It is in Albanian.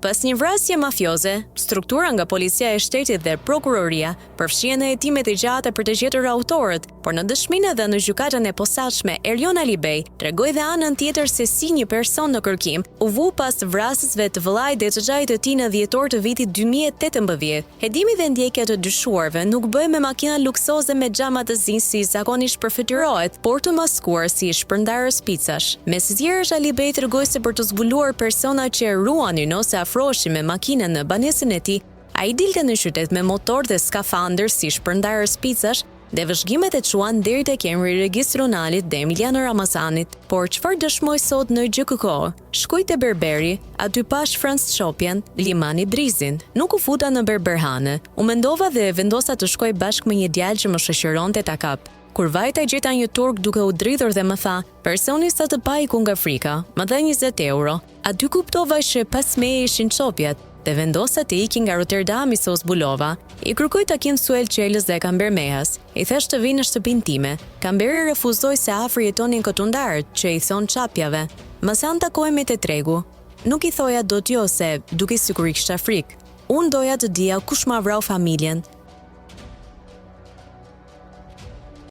Pas një vrasje mafioze, struktura nga Policia e Shtetit dhe Prokuroria përfshihen në hetimet e gjata për të gjetur autorët, por në dëshminë e dhënë në Gjykatën e Posaçme, Erion Alibej tregoi dhe anën tjetër se si një person në kërkim u vu pas vrasësve të vëllait dhe xhaxhait të tij në dhjetor të vitit 2018. Hetimi dhe ndjekja e të dyshuarve nuk bëhej me makina luksoze me xhama të zinj si zakonisht përfytyrohet, por të maskuar si shpërndarës picash. Mes të tjerash Alibej tregoi se për të zbuluar personat që e ruanin ose afroheshin me makinën në banesën e tij, ai dilte në qytet me motor dhe skafandër si shpërndarës picash dhe vëzhgimet e çuan deri tek emri i Regis Runalit dhe Emiljano Ramazanit. Por çfarë dëshmoi sot në GJKKO? Shkoj te berberi, aty pashë Franc Çopjen, Liman Idrizin. Nuk u futa në berberhane. U mendova dhe vendosa të shkoj bashkë me një djalë që më shoqëronte ta kap. Kur vajta gjeta një turk duke u dridhur dhe më tha, personi sa të pa iku nga frika, më dha 20 euro. Aty kuptova që pas meje ishin Çopjat dhe vendosa të iki nga Roterdami se u zbulova. I kërkoj takim Suel Çelës dhe Kamber Mehës. I thashë të vijnë në shtëpinë time. Kamberi refuzoi se afër jetonin katundarët, që i thonë Çapjave. Më thanë takohemi te tregu. Nuk i thoja dot jo se dukej sikur i kisha frikë. Unë doja të dija kush ma vrau familjen.